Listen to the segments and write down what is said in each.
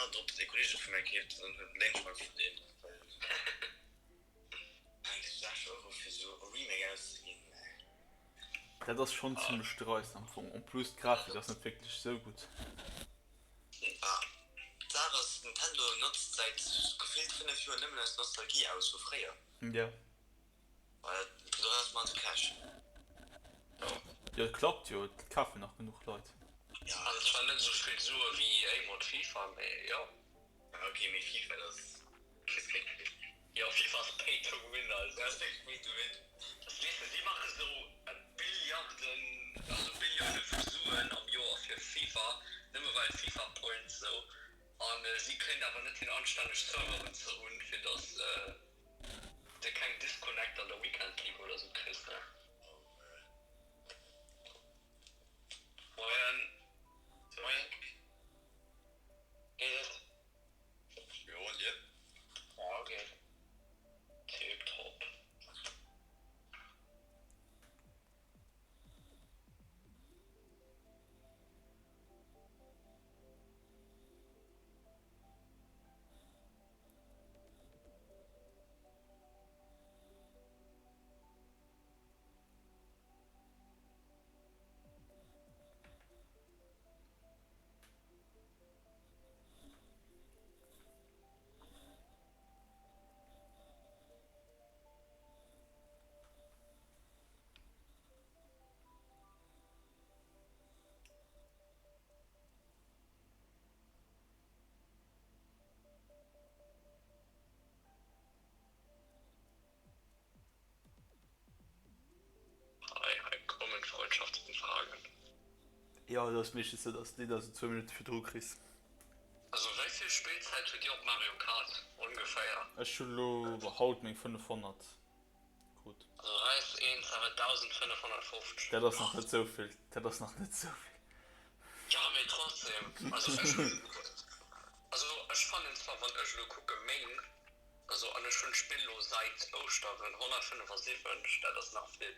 waarden drop, datt ee Kolleege vu mär keeft an dann léin ech mer vun deem, well eng 6 Euro fir sou e Remake auszeginn, nee. Dat ass schonn zimlech dreist am Fong, en plus d'Grafik ass net wierklech sou gutt. Ah, d'Saach ass, Nintendo notzt säit gefillt 5 Joer nëmmen eis Nostalgie aus vu fréier. Jo. Well doraus man se Cash. Jo, et klappt jo, et kafen nach genuch Leit. Jo, an zwar net esou vill Sue wéi EA mat FIFA, mee jo. Ok, mee FIFA dat ass wierklech. Jo, FIFA ass pay to win, also. Dat ass wierklech pay to win. Weess de, si maache sou Billiarden, also Billioune vu Suen am Joer fir FIFA, nëmme well FIFA Points sou, an si kréien et awer net hin anstänneg Serveren ze hunn, fir dass de keng Disconnect an der Weekend League oder sou kriss, ne? Moien. Moien. Geet et? Jo, an dir? Ja, geet. Tip top. Hei, hei kommen Freundschaftsanfragen. Jo, et ass meeschtens sou, dass de déi da sou zwou Minutte virdru kriss. Also wéi vill Spillzäit hutt Dir op Mario Kart ongeféier? Ech hu lo haut meng 500 krut. Also Race 1 awer 1550. Dat ass nach net sou vill, dat ass nach net sou vill. Jo mee trotzdem, also ech hunn, also ech fannen zwar wann ech elo kucke meng, also an ech hunn d'Spill lo sait Ouschteren, 175, dat ass nach vill.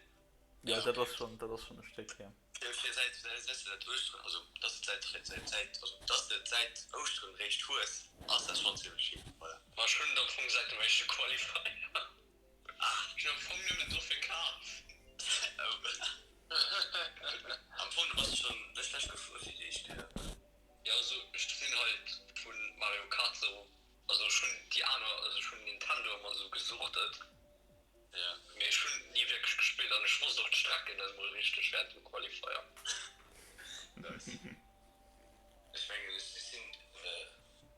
Jo dat ass schonn, dat ass schonn e Stéck, jo. Fir fir säit säit s de dat Ouschteren, also dass de et säit säit also dass de et säit Ouschteren réischt hues, ass dat schonn zimmlech vill, voilà. Ma ech hunn et am Fong säit dem éischte Qualifier. Ech hunn am Fong nëmmen dofir kaf. Am Fong, du bass schonn net schlecht gefuer fir déi éischt Kéier. Jo, also ech sinn halt vu Mario Kart sou, also ech hunn déi aner, also ech hunn Nintendo ëmmer sou gesuchtet, mee ech hunn ni wierklech gespillt an ech wosst och d'Strecken net emol richteg während dem Qualifier. Nice. Ech mengen ech sinn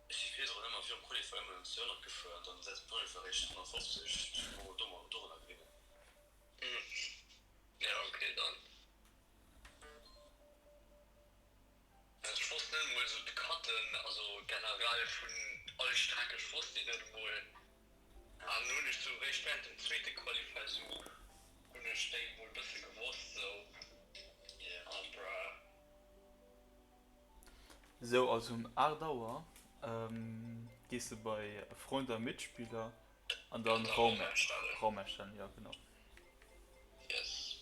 ech si virdrun ëmmer virum Qualifier ëmmer den 200 gefuer an dann säit dem Qualifier eréischt 150, ech wor dorunner bliwwen. Ja ok dann. Ech wosst net emol sou d'Cutten, also generell vun all Streck, ech wosst déi net emol. An hunn ech sou réischt während dem zweete Qualify sou hunn ech déi emol bësse gewosst sou. Ah bruh. Sou, also um 8 Auer gees de bei Freunde a Mitspieler an dann Raum Raum erstellen, jo genau. Yes.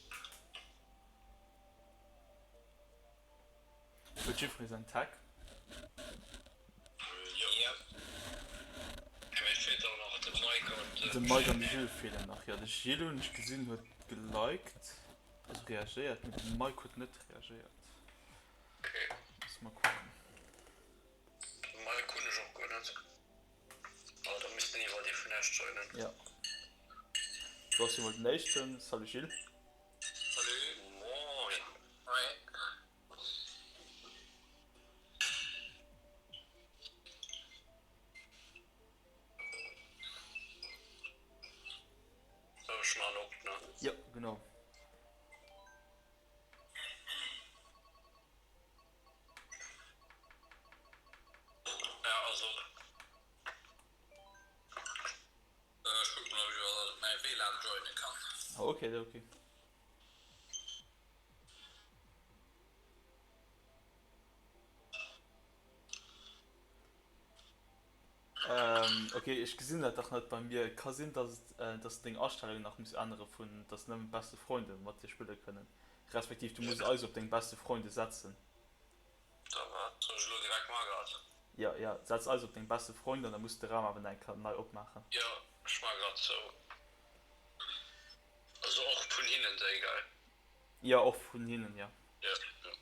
Huet jiddweree säin Tag? Jo. Mir feelt och nach de Mike an de. De Mike an de Gilles feelen nach, jo. De Gilles hunn ech gesinn huet geliked, also reagéiert, mee de Mike huet net reagéiert. Okay. Muss mer kucken. De Mike hunn ech och guer net. Oh, da misst en iwwer dee vun Esch joinen. Jo. Du bass jo mol den éischten. Salut Gilles. Salut. Moien. Hoi. Sou, ech man op, ne? Jo, genau. Ja, also ech kucken mol ob ech iwwer mäi WLAN joine kann. Ok, ok. Ok, ech gesinn dat dach net bei mir. Ka sinn, dass et, dass de deng Astellungen nach muss ännere vun dass nëmmen beste Freunde mat dir spille kënnen, respektiv du muss eis op deng beste Freunde setzen. Da wat soll ech elo direkt man grad? Jo, jo, setz eis op deng beste Freund an da muss de Raum awer nach eng Kéier nei opmaachen. Jo, ech maa grad zou. Also och vun hinnen déi, gell? Jo, och vun hinnen, jo. Jo, jo.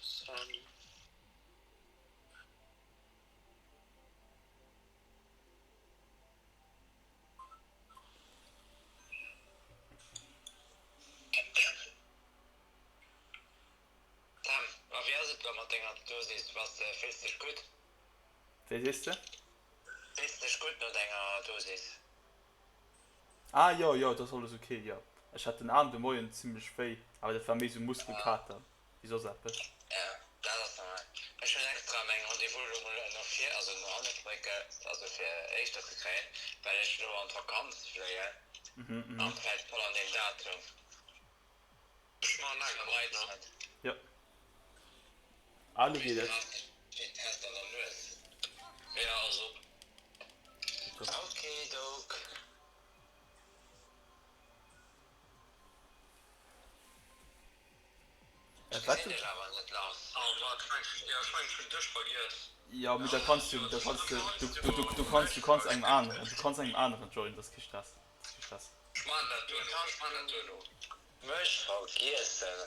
Sam, a wéi ass et elo mat denger Dosis? Bass de, fills dech gutt? Wéi sees de? Fills dech gutt no denger Dosis? Ah jo, jo, et ass alles ok, jo. Ech hat den Aarm de Moien zimlech wéi, awer dat war méi sou Muskelkater wéi soss eppes. Jo, dat ass normal. Ech hunn extra meng Rendez-vous elo mol no vir, also no hanne gedréckt, also fir éischter ze kréien, well ech elo an d'Vakanz fléien an et fält voll an deen Datum. Ech maachen eng op, ne? Jo. Ah, elo geet et. Fir den Test an der Nues. Ja, ass op. Okidok. Ech gesinn dech awer net, Lars. Oh wat, jo ech mengen ech hunn dech vergiess. Jo mee da kanns du, da kanns du, du, du, du kanns, du kanns engem aneren, du kanns engem aneren joinen, dat ass kee Stress, dat ass kee Stress. Ech maachen dat duerno, ech maachen dat duerno. Mech vergiessen.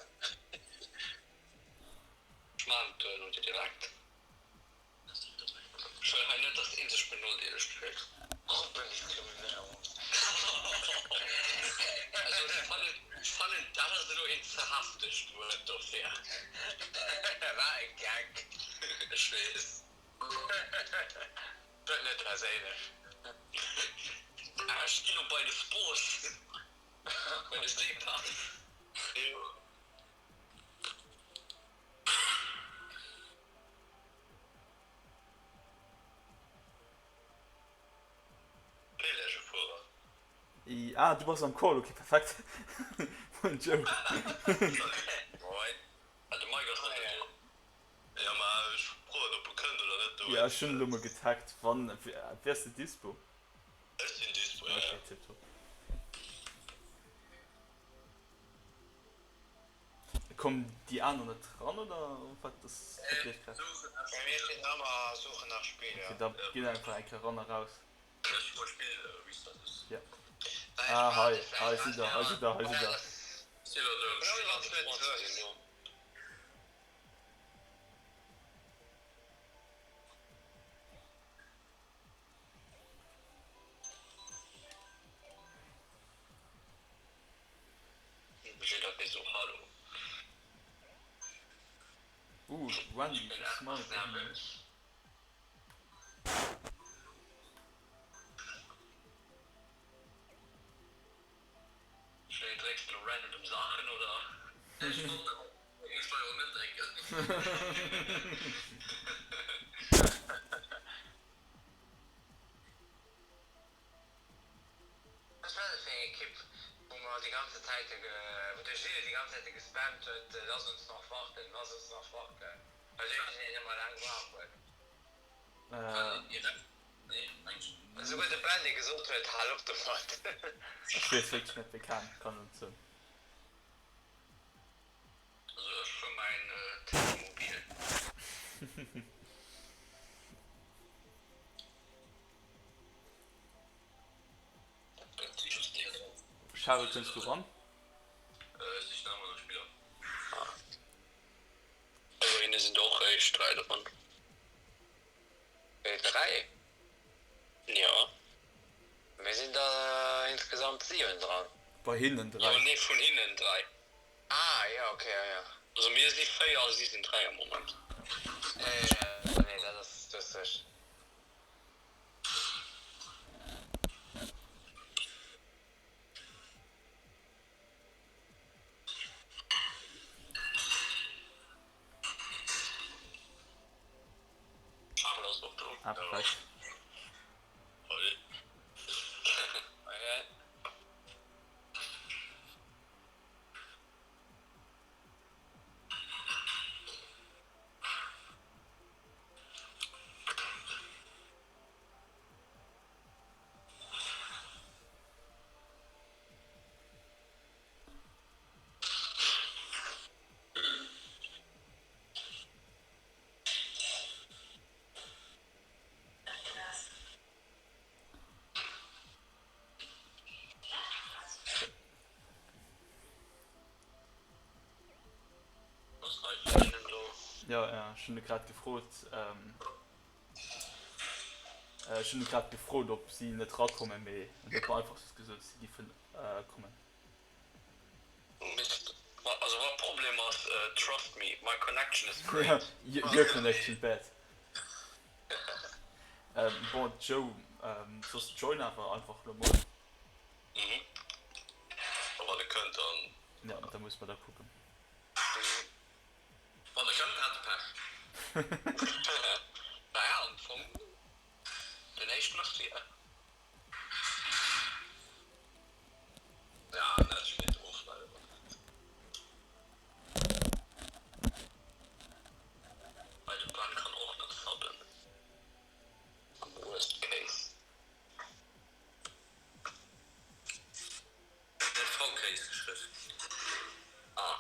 Ech maachen et duerno direkt. Ech wëll hei net, dass een sech benodeelegt fillt. Gruppendiskriminéierung. Also ech fannen, ech fannen dat ass elo een ze heftegt Wuert dofir. War e Gag. Ech weess. Huet net perséinlech. Ah, ech ginn op bei de Sport. Bei de Seepark. Jo. Ah, du bass am Call, ok, perfekt. Moin Joe. Moin. Ah, de Mike ass net do. Jo, ma ech froen ob e kënnt oder net. Jo, ech hunn elo mol getaggt. Wann, wiers de dispo? Ech sinn dispo, jo. Ok, tiptop. Kommen déi aner net ran oder wat ass wat leeft grad? Bei mir steet nach ëmmer Suche nach Spieler. Ok, da gitt einfach eng Kéier ran a raus. Ech hu Spill restartet. Ja. Ah hei, hei sidd der, hei sidd der, hei sidd der. Sinn der do, Spiller sinn do. Uh, Wendy, Smile. Wat war dat fir eng Ekipp, wou mer déi ganze Zäite, wou de Gilles déi ganz Zäite gespammt huet, lass ons nach warten, lass ons nach warten, well iergendeen ëmmer laang gebraucht huet. Esouguer de Ben, dee gesot huet, hal op domat. Ech weess wierklech net, wéi kann, kann net soen. Also ech fuer mäin Techmobil. Charel kënns du ran? Bei hinnen 3. Ah, perfekt. Jo, jo, ech hunn e grad gefrot, ech hunn e grad gefrot, ob si net rakommen, mee en huet mer einfach just gesot, si giffen kommen. Mist. Also wa Problem ass, trust me, my connection is great. Your connection bad. Bon Joe, soss join awer einfach lo mol. Mhm. A wann e kënnt, dann. Ja, da muss mer da kucken. Wann e kënnt, hat e Pech. Naja, am Fong den éischten ass vir. Ja, dat steet ofmellen. Well de Ben kann och nach subben am worst case. En huet V-Case geschriwwen. Ah.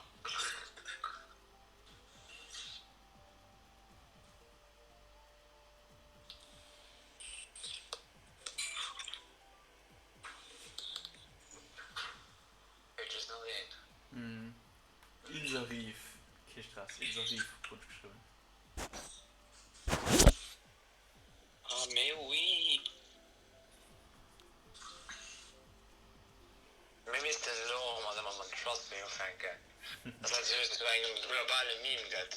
Et just nach een. Ilserief, kee Stress, Ilserief krut ech geschriwwen. Ah mais oui! Mir missten elo och emol ëmmer mat Trust me ufänken, dass dat sou zu engem globale Meme gëtt.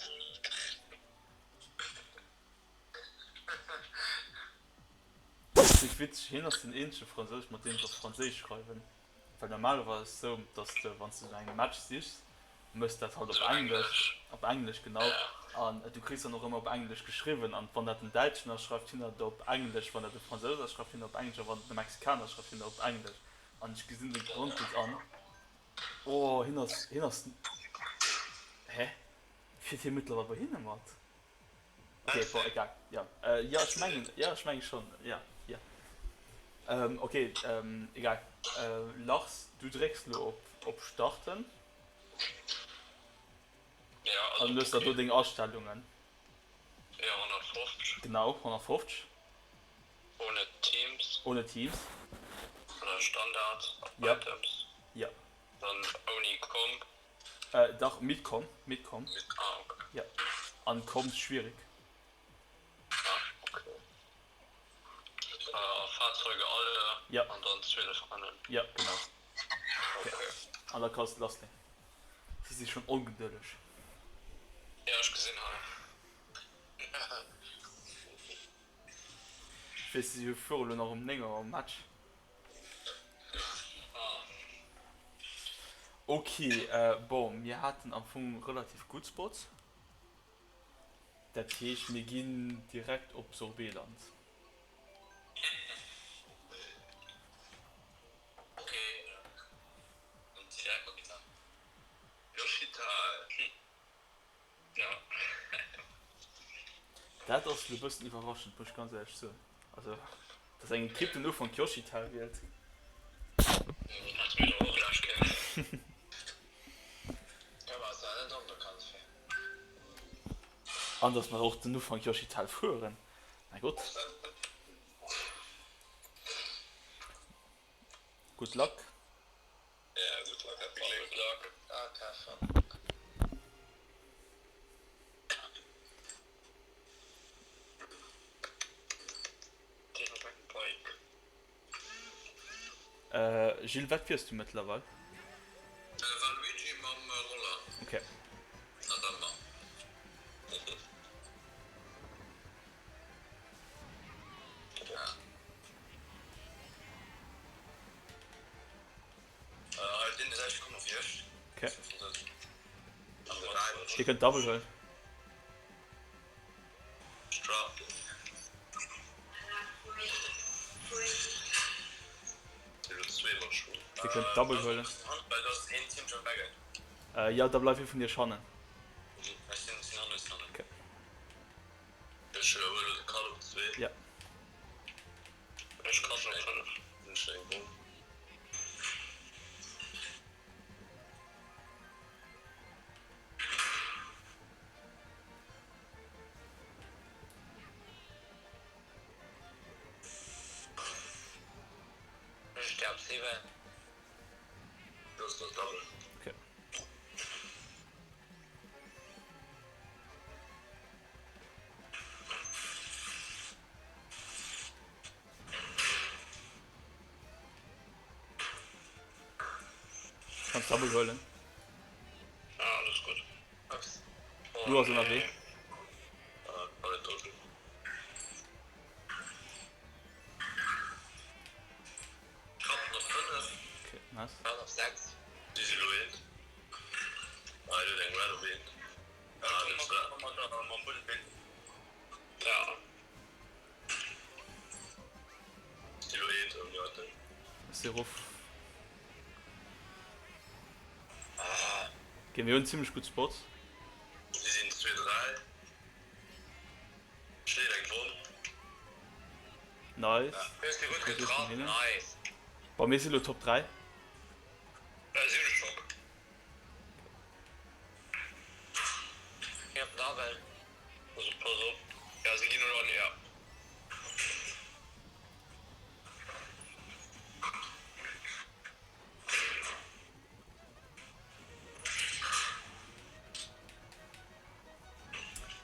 Wéi witzeg, hien ass den eenzege Fransous mat deem ech op Franséisch schreiwen, well normalerweis ass et sou, dass de wann s de no engem Match sichs, méchs dat halt op Englesch, op Englesch genau, an du kriss dann och ëmmer op Englesch geschriwwen, an wann dat en Däitschen ass, schreift hien dat op Englesch, wann dat e Fransous ass, schreift hien dat op Englesch, a wann et e Mexikaner ass, schreift hien dat op Englesch, an ech gesinn de Grond net an. Oh, hien ass, hien ass, hä, fiert hie mëttlerweil bei hinne mat? Ok, bon, egal. Ja, äh, ja, ech mengen, ja, ech mengen schon. Ja, ja. Ähm, ok, ähm, egal. Äh, Lars, du drécks lo op, op Starten. Ja, also An hues da do deng Astellungen. Ja, 150. Genau, 150. Ohne Teams. Ohne Teams. Oder Standard, Ja. Items. Ja. Dann ouni Comp. Äh, dach, mit Com, mit Com. Ah, okay. Ja. An Com schwierig. Ah, okay. Äh, Fahrzeuge alle. Ja. An dann 12 Rennen. Ja, genau. Okay. An da kanns de lassleeën. Si si schonn ongedëlleg. Ja, ech gesinn hei. Ech weess, si fuere lo nach um 9 Auer Match. Ok, bon, mir haten am Fong relativ gutt Spots. Dat heescht, mir ginn direkt op Sorbeland. Dat ass elo bëssen iwwerraschend, muss ech ganz éierlech soen. Also, dass eng Ekipp den Ufank Yoshital wielt. An dass mer och den Ufank Yoshital fueren. Mäi Gott. Good luck. Gilles, wat fiers du mëttlerweil? Waluigi mam Roller. Ok. An dann mam. Ok. Dir kënnt Double huelen. Dir kënnt Double huelen. Jo, da bleift ee vun iech hannen. Ok. Ja. Okay. Kanns Double huelen. Ah, alles gutt. Blue ass ënnerwee. Okay, nice. Ech si erof. Ok, mir hunn zimlech gutt Spots. Nice. Bon, mir si lo Top 3. Also pass op. Ja, si ginn elo an, ja.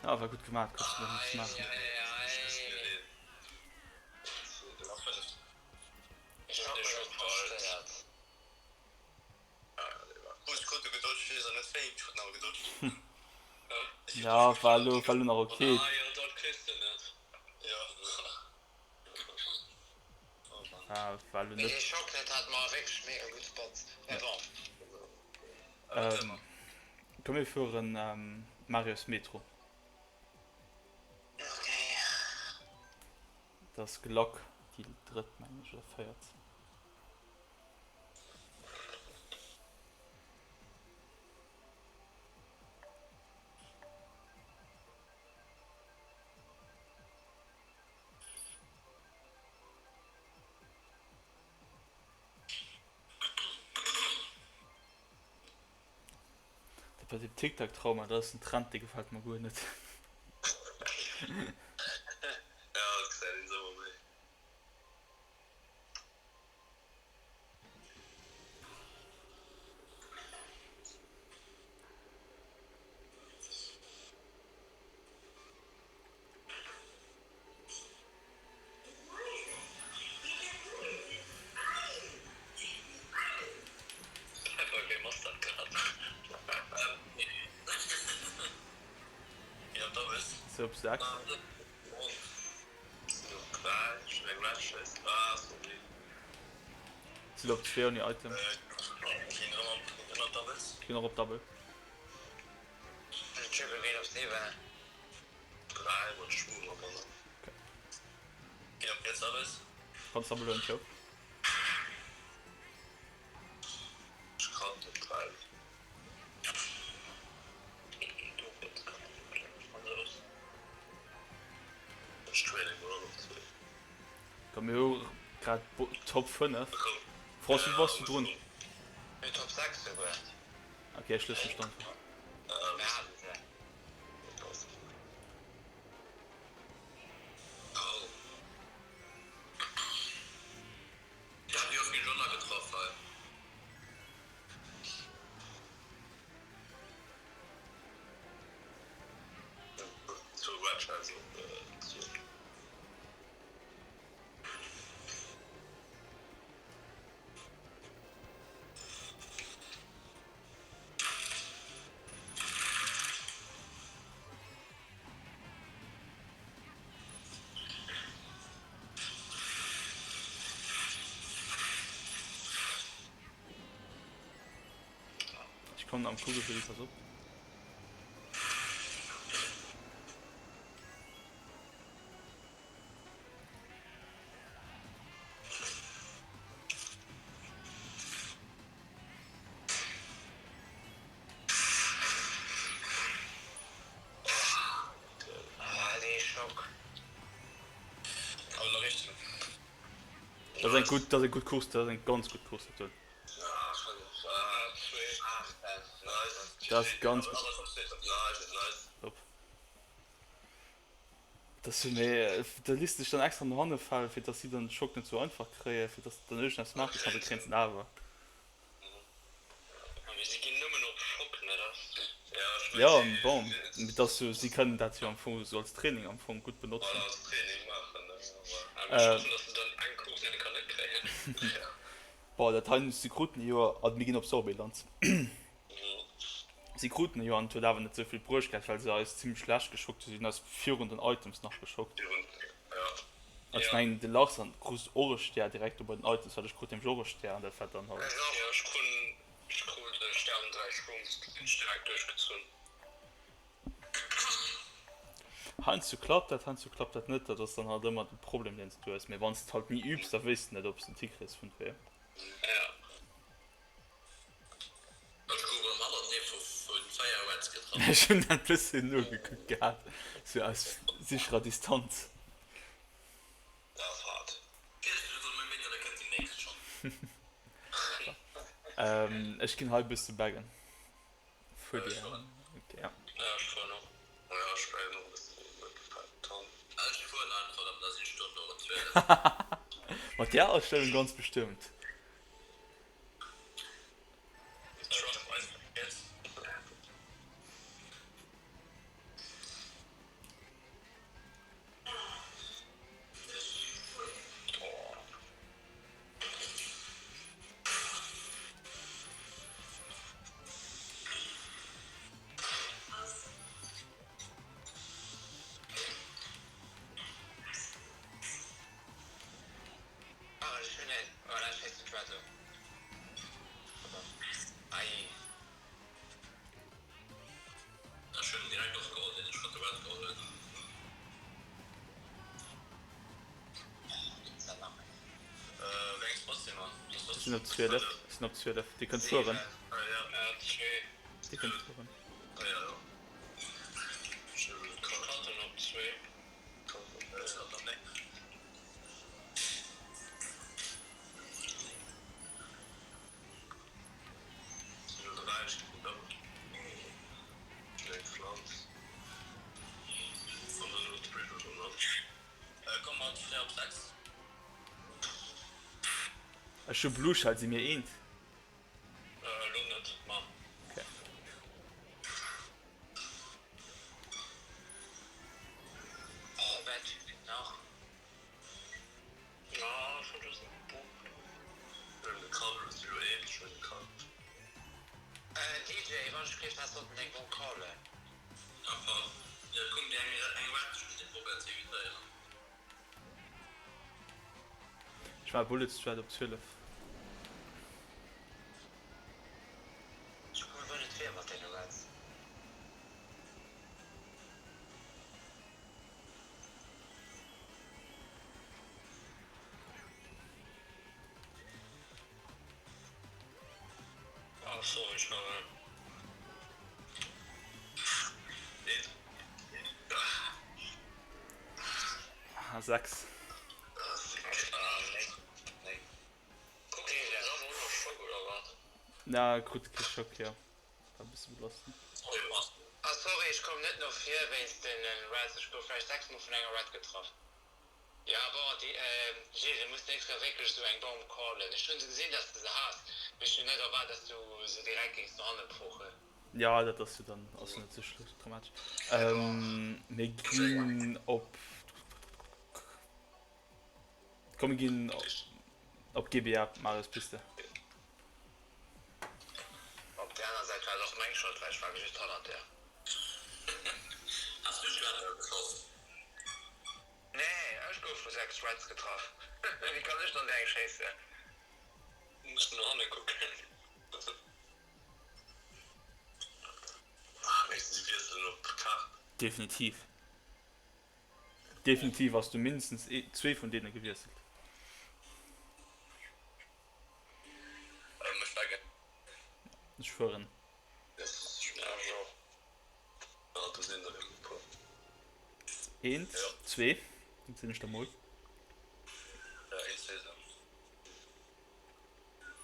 Ja, war gutt gemaat, konns du nach nichts maachen. Ja, war elo, war elo nach ok. War, war elo net. Komm mir fueren Marius Metro. Dat ass Glock, déi drëtt mengen ech, oder véiert. Dat mat dem Tic-Tac-Trauma, dat ass en Trend, dee gefält mer guer net. Sub 6. Sinn op 2 ouni Item. Ginn och op Double. Kanns Double huelen, ciao. Komm mir hu grad Top 5. France wéi bass du drun? Top 6 souguer. Ok ech loossen dech dann. Ech kommen am Kugelwilli, pass op. Dat ass eng gutt, dat ass eng gutt Course, dat ass eng ganz gutt Course dat do. Dat ass ganz gutt. Top. Dass du mee da liss dech dann extra no hanne falen, fir dass si dann de Schock net sou einfach kréien, fir dass de dann iergendeppes maache kanns, da kréien se en awer. Jo, bon, mee dass du, si kënnen dat jo am Fong sou als Training am Fong gutt benotzen. Bon, dat hei, si kruten e Joer, also mir ginn op Sorbiland. Si kruten e Joer an et huet awer net esou vill bruecht gehat, well se eis zimmlech schlecht geschockt hunn. Si hunn eis virun den Items nach geschockt. Also ech mengen de Lars an krut och e Stär direkt do bei den Items, well ech krut nämlech och e Stär an dat war dann halt. Jo, ech krut, ech krut e Stär an 3 Shrooms, déi sinn ech direkt duerchgezunn. Heiansdo klappt dat, heiansdo klappt dat net. Dat ass dann halt ëmmer de Problem, deen s du hues. Mee wann s de halt ni übs, da wéisst de net, ob s de en Tick kriss vun wem. Ja. Ech gouf am Hannertdeel vu 4 Reds getraff. Ech hunn dat bëssen nogekuckt gehat, sou aus sicherer Distanz. Dat ass hart. 40 oder méi Meter, da kënnt déi nächst schonn. Ech ginn hei bësse baggen. Fuer dir? Okay, ja. Ja, ech fueren och. Ja, ech bleiwen och e bëssen dran. Ech fueren einfach erëm, da sinn ech do no 12. Mat där Astellung ganz bestëmmt. Ech sinn op 12, ech sinn op 12. Dir kënnt fueren. Dir kënnt fueren. Ech hu Blue Shell, si mir eent? Okay. Ech war Bullet Strat op 12. Ah, 6. Na, krut kee Schock, jo. War e bësse belastend. Ah sorry, ech koum net no vir wéinst den Reds, ech gouf vläicht 6 mol vun enger Red getraff. Jo bon, déi Gilles, du muss d'nächst Kéier wierklech esou eng Bomb callen. Ech hunn se gesinn dass de se has, mee ech hunn net erwaart dass du se direkt géings no hanne puchen. Jo, dat ass jo dann ass jo net sou schlëmm, dramatesch. Mir ginn op, komm mir ginn op GBA, Marius Piste. Op der aner Säit war et och meng Schold, well ech war just hannert der. Has du d'Welle geschoss? Nee, ech gouf vu 6 Reds getraff. Wéi kann ech dann der eng schéissen? Muss no hanne kucken. Mengs de si wiesselen op Kaart? Definitiv. Definitiv ass du mindestens zwee vun deene gewiesselt. Ech fueren. Eent, zwee, dat sinn ech der mol.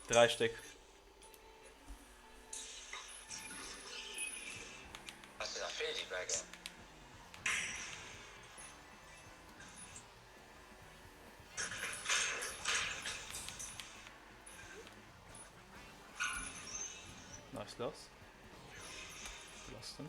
Dräi Stéck. Nice Lars. Belasten.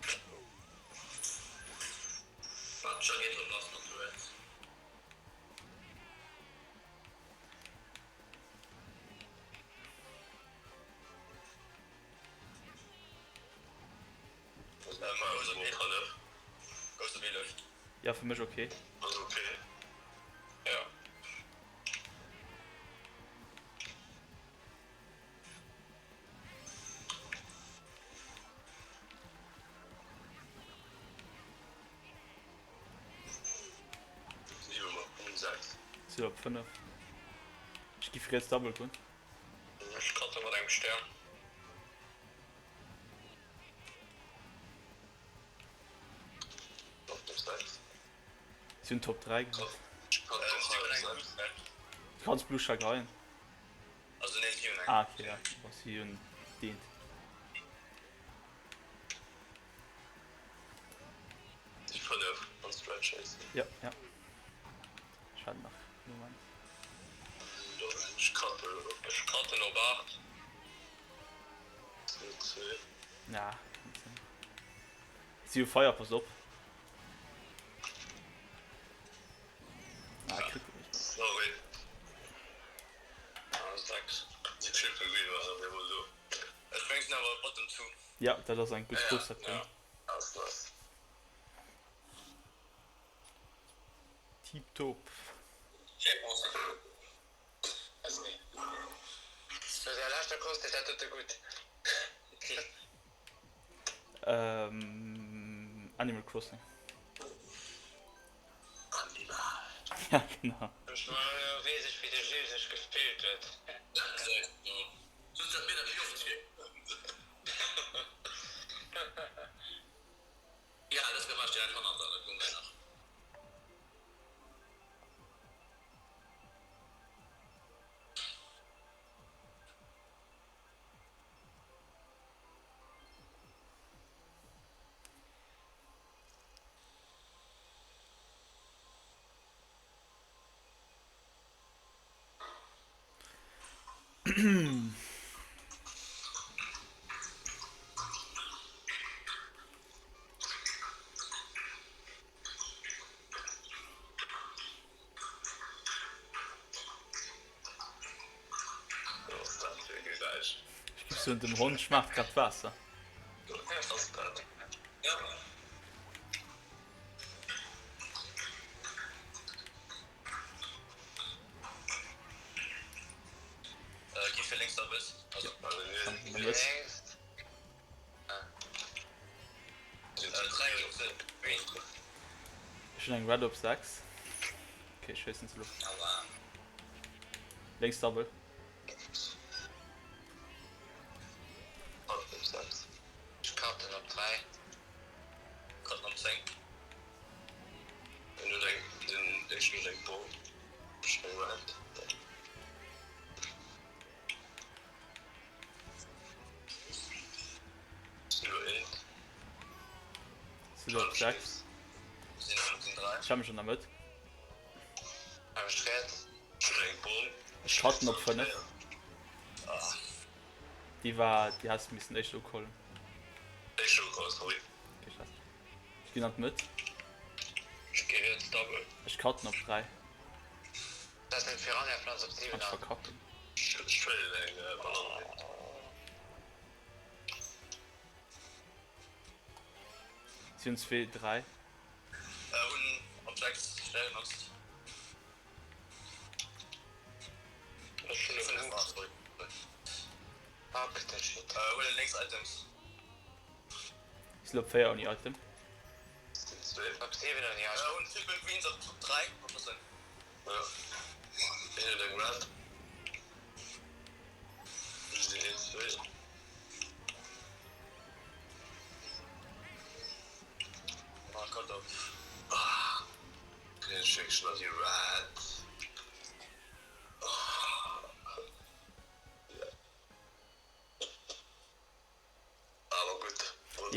5. Ghost op 11. Ja, fir mech ok. Ass ok, jo. Si op 5. Ech gi riets double gun. Ech cutte mat engem Stär. Si hunn Top 3 gehat. Du kanns Blue Shark rein. Ah okay, ja. Si hunn deent. Déi 5 an Stretch heesst se. Ja, ja. Ech waarden nach e Moment. Ech cutten elo. Ech cutten op 8. 2, 2. Ja, kann sinn. Si hu Feier, pass op. Ah, kritt e mech. Sorry. Ah, 6. Déi Triple Green war op eemol do. Ech mengen, sinn awer bottom 2. Ja, dat ass eng gutt Course-Sektioun. Tiptop. Animal Crossing. Ja, genau. Ech giff soen, dem Hond schmaacht grad d'Waasser. Ech hunn eng Red op 6. Ok, ech schéissen se elo. Lénks Double. Si lo op 6. Ech hat mech an der Mëtt. Ech haten op 5. Déi war, déi häss de missen éischter ucallen. Kee Stress. Ech ginn an d'Mëtt. Ech cutten op 3. Kann ech verkacken. Si hunn zwee, 3. Si sinn op 4 ouni Item.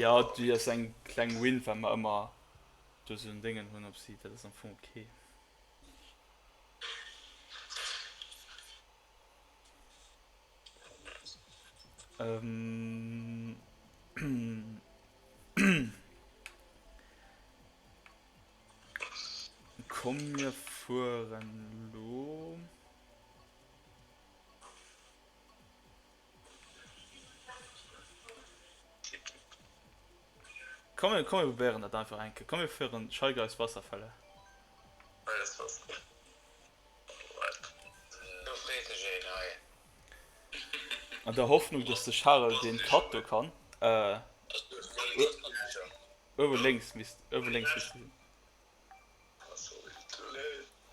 Jo, déi ass eng kleng Win, well mer ëmmer do sou en Déngen hunn op si. Dat ass am Fong ok. Komm mir fueren lo. Komm mir komm mir probéieren dat einfach eng Kéier. Komm mir fueren Shy Guys Wasserfälle. Do freet sech een hei. An der Hoffnung dass de Charel deen Cut do kann. Uewe lénks misst uewe lénks misst e sinn.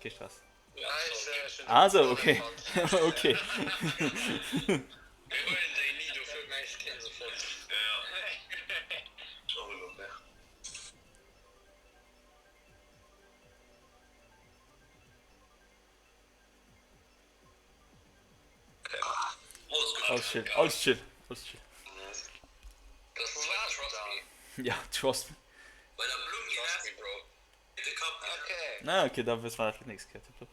Kee Stress. Ah sou, okay. Okay. Alles chill, alles chill, alles chill. Ja, trust me. Na okay, da wësse mer dat fir d'nächst Kéier. Tipptopp.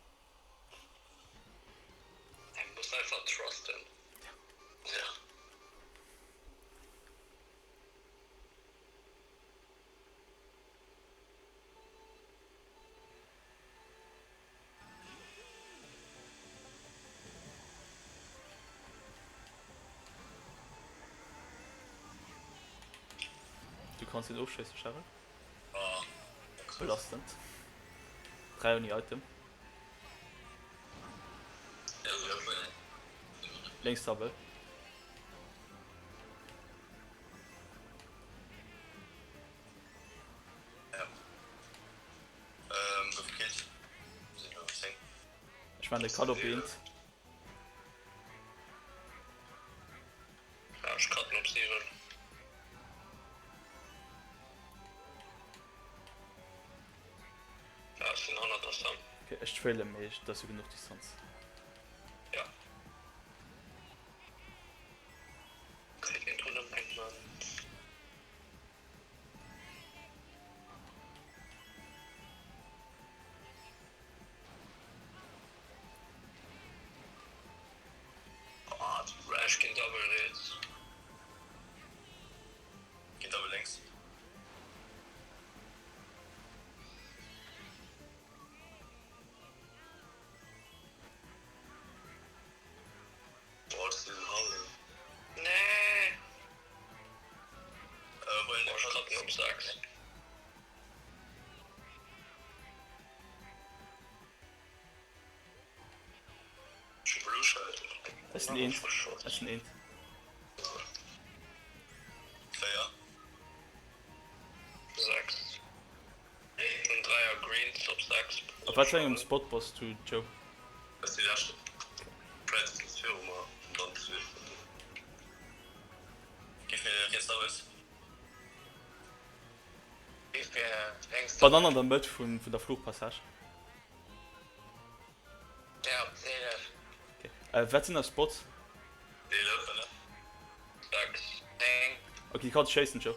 Du kanns den ofschéissen, Charel. Belastend. 3 ouni Item. Lénks Double. Ech man de Cut op eent. Ech cutten op 7. Ja, ech sinn hannert der Sam. Okay, ech trailen, mee dat ass jo genuch Distanz. Ja. Kritt een drun am England. Ech ginn double riets. Ginn double lénks. Nee! Ech cutten op 6. Ech sinn eent, ech sinn eent. Op wat fir engem Spot bass du, Joe? D'Banann an der Mëtt vun der Fluchpassage. Okay. Wat sinn eis Spots? Okay, du kanns schéissen, Joe.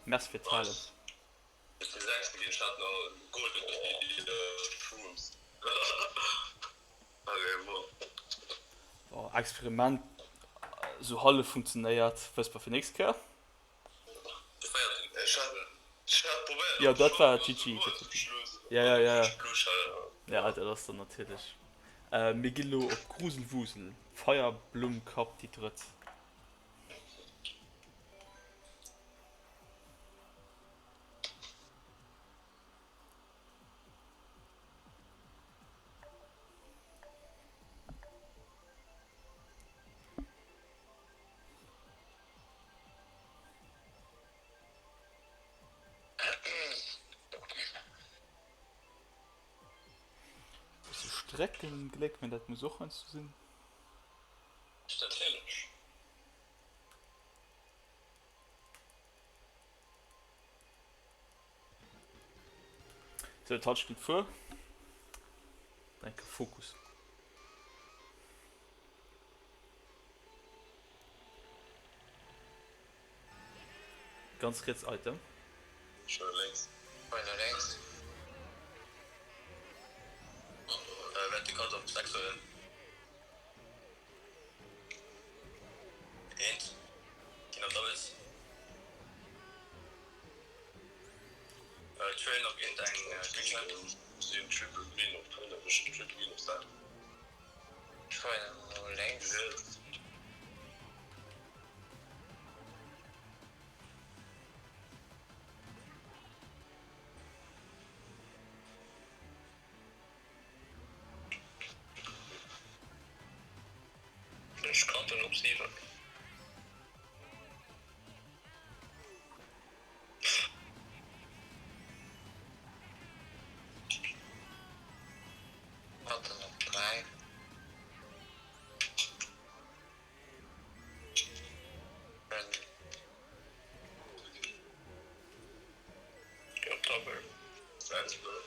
Merci fir d'Halen. Bon, Experiment sou hallef funktionéiert, wëss mer fir nächst Kéier. Jo, dat war GG. Ja, ja, ja. Ja, dat ass dann natierlech. Mir gi lo op Gruselwusel, Feierblummkapp déi drëtt. Bësse Streckengléck, mä dat muss och heiansdo sinn. Sou, Touch geet fuer. Enke Fokus. Ganz riets Item. Sinn Triple Green op 5, ech hunn Triple Green op 6. Ech fueren no lénks. Ech cutten op 7. Cutten op 3. Op Double. Salzburg.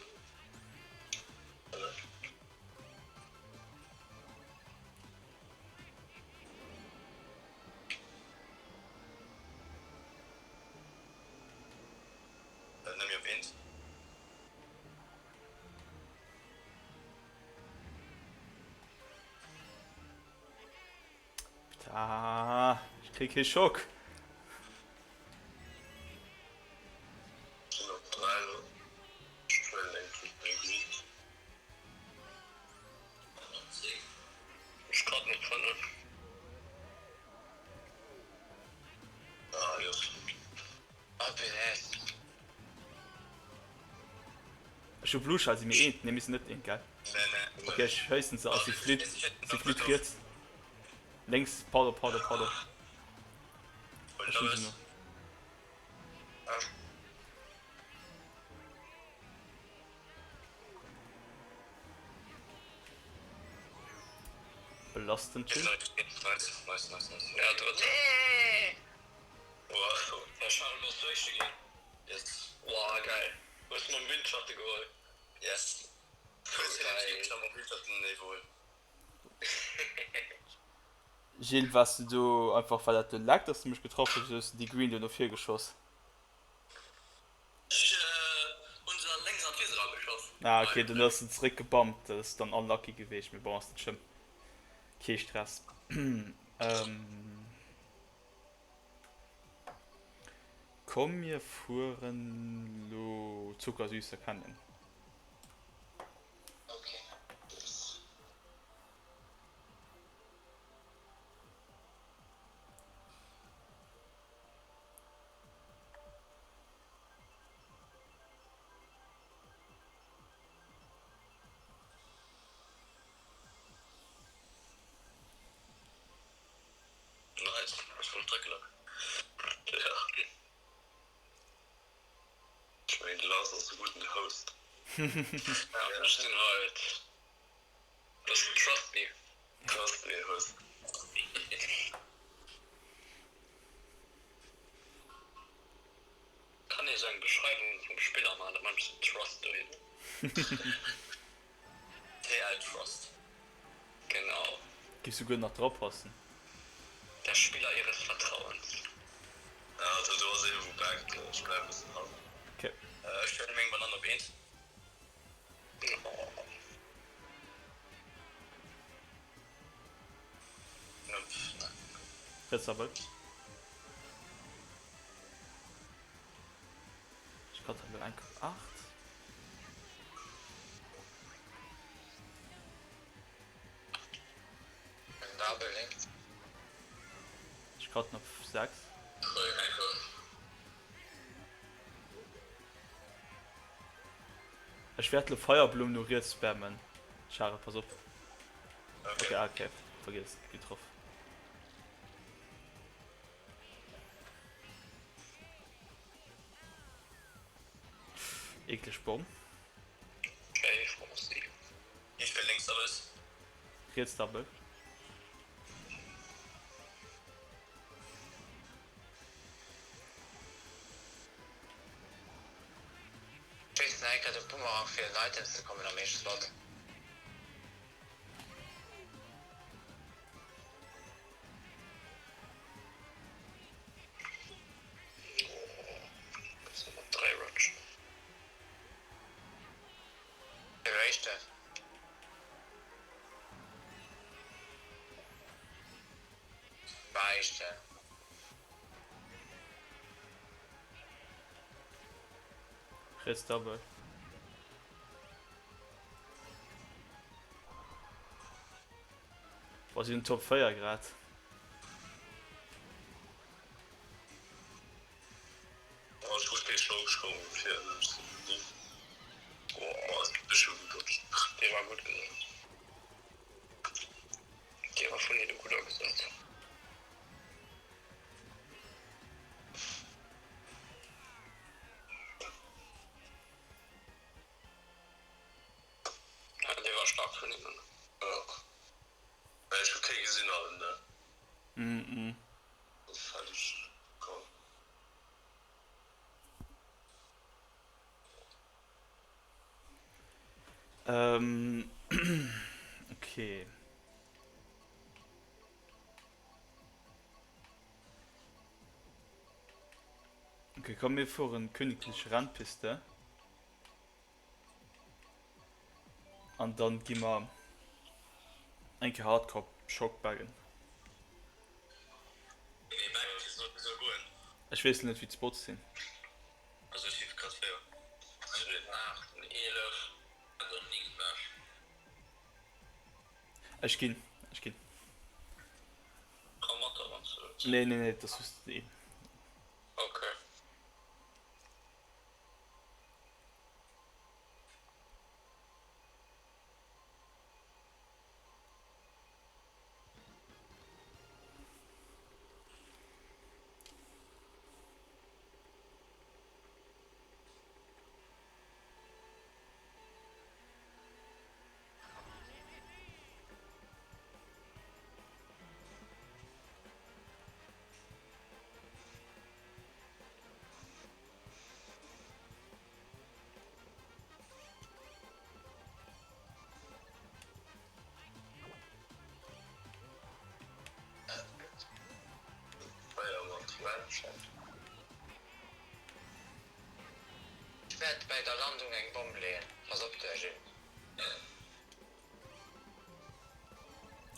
Nëmme op eent. Ah, ech kréie kee Schock. Sinn op 3 elo. Ech huelen eng Triple Green. Ech kann net fannen. Ah jo. Ah punaise. Ech hu Blue Shell, si mir eent? Nee mir sinn net eent gell? Nee nee. Ok ech schéissen se a si flitt, si flitt riets, lénks, pardon pardon pardon. Ech hu se no. Belastend Typ. Gilles, wars du do einfach well dat do leckt, dass du mech getraff hues, oder hues du déi Green do no vir geschoss? Ech hunn se dann lénks an d'Wiss erageschoss. Ah ok, dunn ass se zeréck gebumpt, dat ass dann unlucky geweecht, mee bon ass net schlëmm, kee Stress. Komm mir fueren lo Zuckersüßer Canyon. Ok. Nice, ech wollt dréckelen. Ja. Ech mengen de Lars ass e gudden Host. Ja, ech sinn halt bëssen trust me. Trust me Host. Kann ee sou eng Beschreiwung vum Spiller man, dat man bëssen Trust dohin. TL Trust. Genau. Giff souguer nach dra passen. Der Spieler ihres Vertrauens. Also do ass ee wou backt, ech bleiwen bessen dran. Ok. Ech huelen meng Banann op eent. Riets Double. Ech cutten elo enk op 8. Double lénks. Ech cutten op 6. Ech wäert lo Feierblumm no riets spammen. Charel, pass op. Ok, ah, ok, vergiess, getroff. Eekleg Bomm. Riets Double. Schéissen eng Kéier de Boomerang fir un Items ze kommen am éischte Slot. Riets Double. Boah, si hunn Top 4 grad. Mhm. Ähm, okay. Okay, komm, mir fueren königliche Rennpiste. An dann gi mer eng Kéier Hardcore Shock baggen. Ech weess net wéi d'Spots sinn. Ech ginn, ech ginn. Nee, nee, nee, dat ass just een. Ech wäert bäi der Landung eng Bomm leeën. Pass op dech, Jim.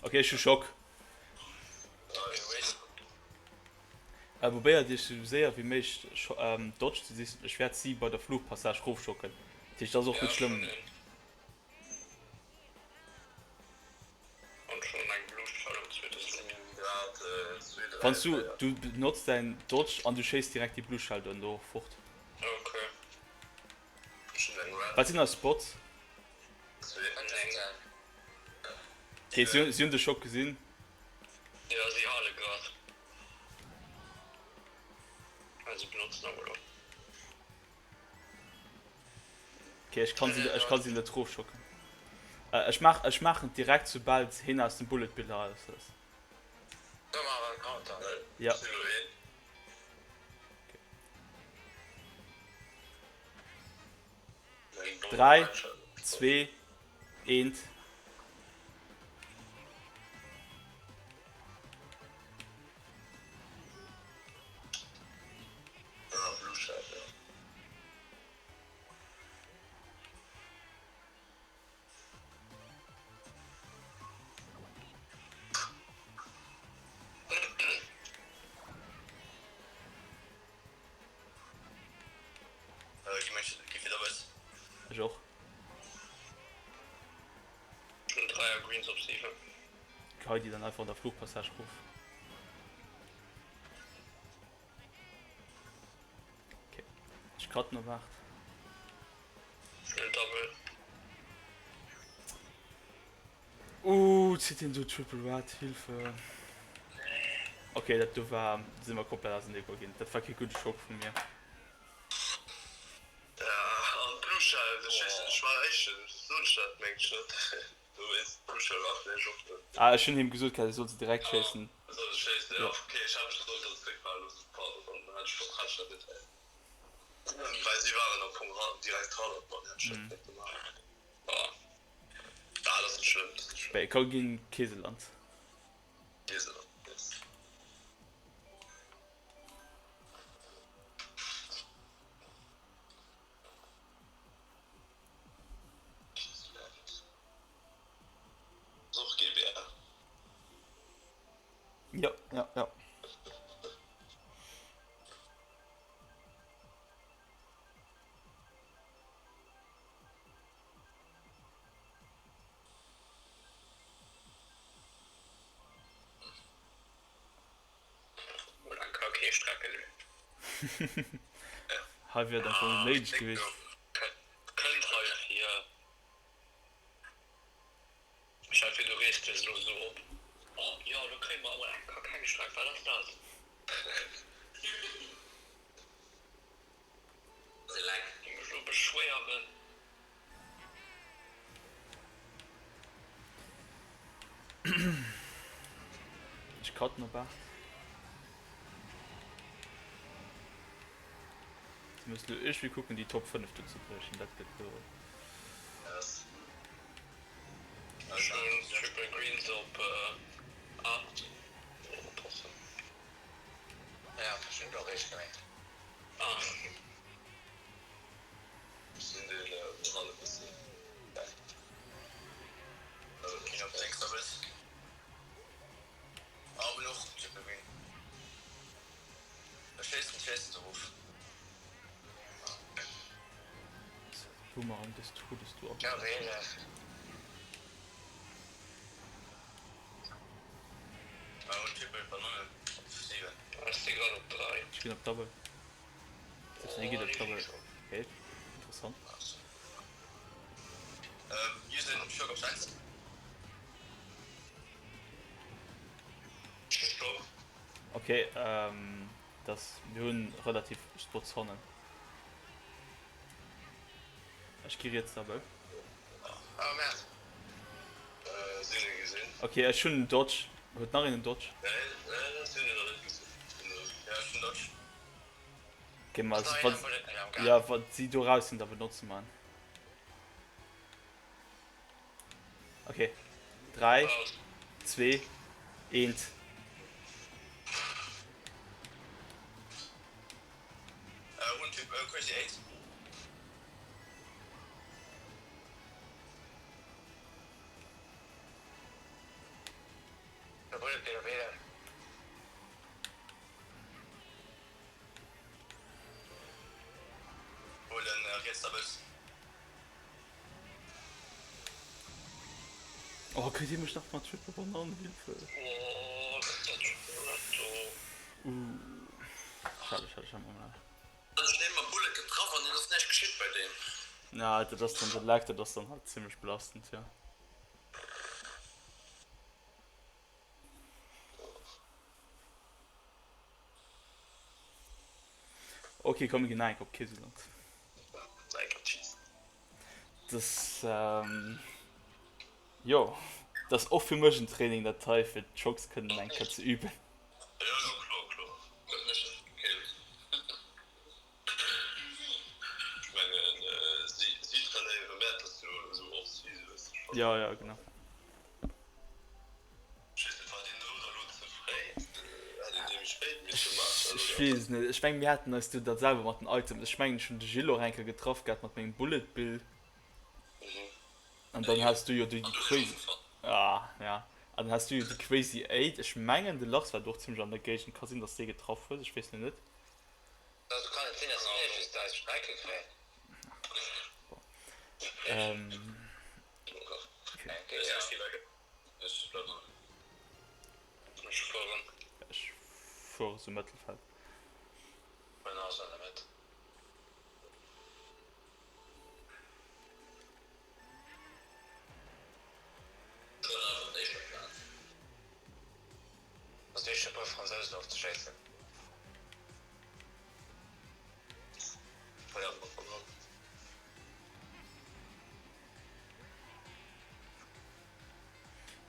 Ok, ech hu Schock. Probéiert iech sou séier wéi méiglech Dodge ze sichen. Ech wäert si bei der Fluchpassage rofschocken. Dat heescht, dat ass och net schlëmm. Wann s du, du benotz däin Dodge an du schéiss direkt déi Blue Shell dann do fort. Wat sinn eis Spots? Okay, si hunn de Schock gesinn. Jo, si hale grad. Ah, si benotzen awer elo. Okay, ech kann si, ech kann si net rofschocken. Ech maach, ech maachen et direkt soubal heen aus dem Bullet Bill eraus ass. Soll mer awer e Counter? Ja. 3, 2, 1. Ech och. Gehei déi dann einfach an der Fluchpassage rof. Okay. Ech cutten op 8. Ooh, zitt hien do Triple Red, Hilfe. Okay, dat do war, do si mer komplett ausenee geholl ginn. Dat war kee gudde Schock vu mir. Ah, ech hunn him gesot gehat, hie soll se direkt schéissen. Jo. Bei komm ginn Keseland. Ja, ja, ja. kee Strecke. Hei wier et am Fong néideg gewiescht. Kënnt hei vir. Ech hat fir du rees dech elo esou op. Oh jo, elo kréie mer emol eng keng Streck, wat ass dat? Géing mech elo beschwéieren. Ech cutten op 8. Mir mussen elo iergendwéi kucken déi Top 5 do ze briechen, dat gëtt elo. Ech hunn Triple Greens op 8. Oppassen. Ja, ech hunn och eréischt gemengt. Ah. Ech sinn deen Moral e bëssi ginn op 6 a bëss. Ah hunn och Triple Green. Ech schéissen, schéissen se erof. Boomerang des Todes du Ja wéi Ah hunn Triple Bananen op 7. Ech si grad op 3. Ech ginn op Double. Selbst hie geet op Double. Okay, interessant. Mir sinn Schock op 6. Okay, das, mir hunn relativ Spots hannen. Ech gi riets Double. Ah merde. Sinn e gesinn. Okay, ech hunn en Dodge. Huet nach een en Dodge? Nee, nee, sinn en nach net gesinn. Ja, ech hunn Dodge. Okay, ma wa, ja, wa si do raus sinn, da benotze mer en. Okay, 3, 2, 1. Hunn Typ Crazy 8. Huelen riets der Bus. Oh, kritt hie mech nach mat Triple Banane? Hilfe! Oh, dat do. Uh, schade, schade, schade, Marmelade. Ech hun mam Bullet getraff an et ass näischt geschitt bei deem. Ja, dat ass dann, dat Lag, dat ass dann halt zimmlech belastend, jo. Ok, komm mir ginn nach eng Kéier op Kiseland. Das, ähm, jo, dat ass och fir mech en Training, dat hei, fir d'Schocks kënnen eng Kéier ze üben. Jo, jo, kloer, kloer. Dat mécht et kéint. Ech mengen, si, si trainéiere mä et ass jo esou off-season, weess de schonn. Jo, jo, genau. Ech weess net, war deen elo oder elo ze fréi? Hätt een dee méi spéit misse maachen, Ech oder? weess et net. Ech mengen, mir haten eis do dat selwer mat den Items. Ech mengen, ech hunn de Gilles och eng Kéier getraff gehat mat mengem Bullet Bill. An dann has du jo déi crazy, ah ja, an dann has du jo déi crazy 8. Ech mengen, de Lars war do och zimmlech an der Géigend. Ka sinn, dass dee getraff hues, ech weess lo net. Also kann et sinn, dass mir just eis Strecke kréien? Ech fuere sou Mëttelfeld.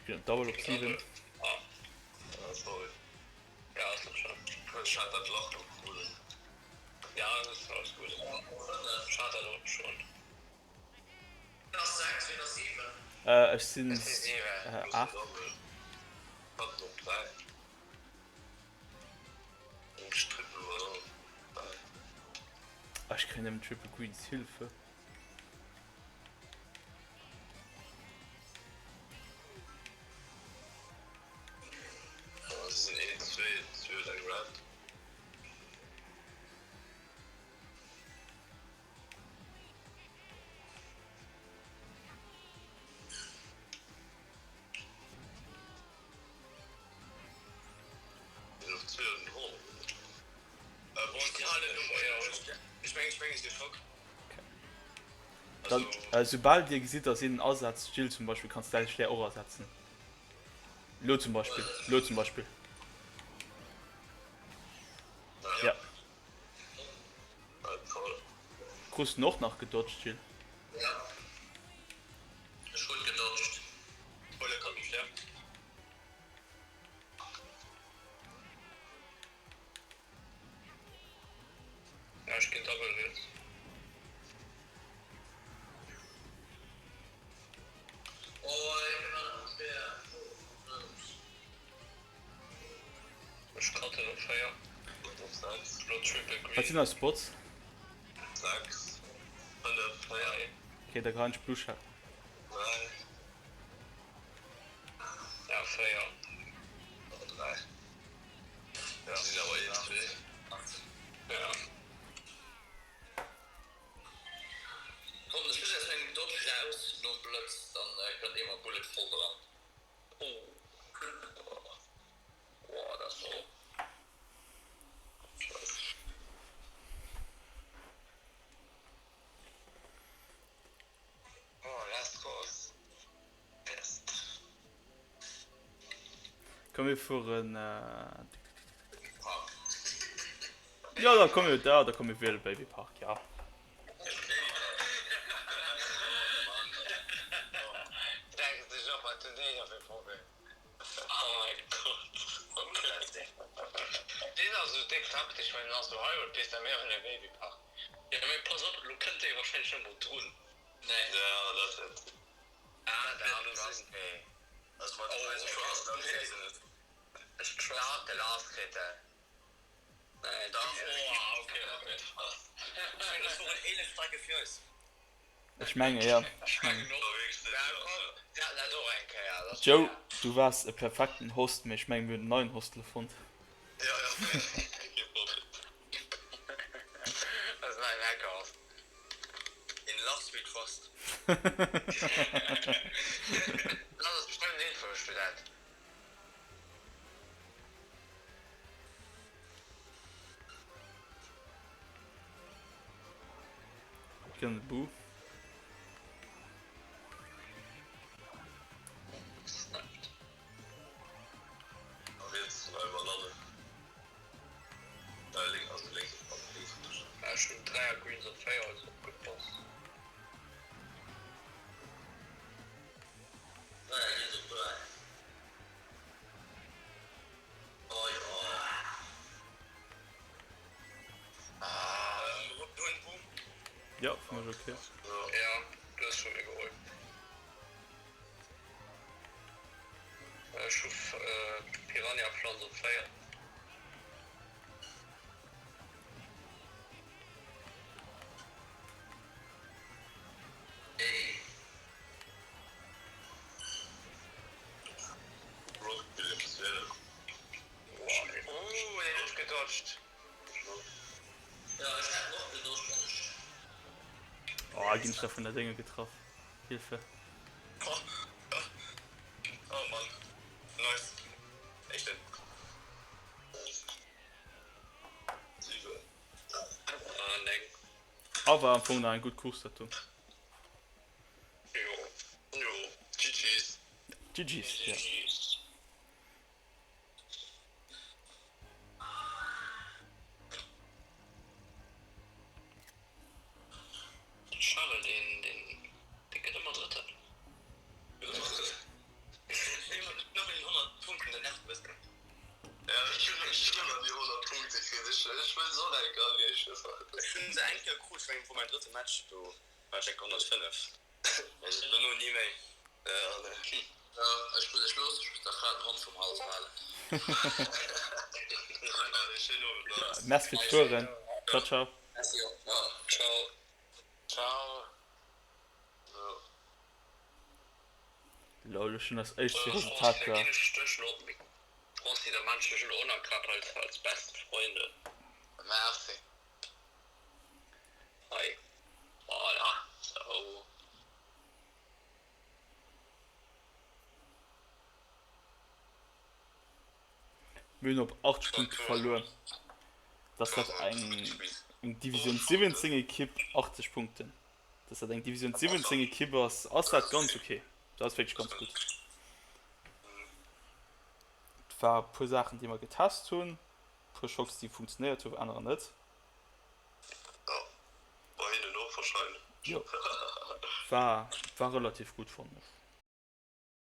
Ech ginn op Double op 7. Ech sinn 8. Ech kréien nëmmen Triple Greens, Hilfe! Dann, soubal dir gesitt, dass een en asetzt, Jill zum Beispill, kanns däi Stär och asetzen. Lo zum Beispill, lo zum Beispill. Ja. Krus den och nach gedodged, Jill? Ja, ech ginn Double Hit. Ech cutten op 4. Lo Triple Wat sinn Green. eis Spots? 6, 5, 3. Ok, da geheien ech Blue Shell. 3. Ja, 4. 3. Komm mir fueren Ja da komm mir da da komm mir wiele Babypark ja. Ech menge ja ech mengen. Joe du waars e perfekten Host, mee ech mengen mir hunn en neien Host elo fonnt. Ech ginn an de Boo. Jo, fir mech ok. Oh, ginn ech da vun der Dénge getraff. Hilfe. A war am Fong nach eng gutt Course dat do. GG's, ja. Charel deen deen gëtt ëmmer Drëtten. Merci fir d'Fueren. Ciao ciao. Lol, ech hunn eis éischt Resultat da. Mir hunn op 8 Punkte verluer. Dass dat eng. Eng Divisioun 17 Ekipp 80 Punkten. Dass dat eng Divisioun 17 Ekipp ass, ass dat ganz ok. Dat ass wierklech ganz gutt. Et war e puer Saachen, déi mer getest hunn, e puer Schocks, déi funktionéiert hunn, anerer net. Jo, bei hinnen och wahrscheinlech. Jo, war, war relativ gutt, fannen ech.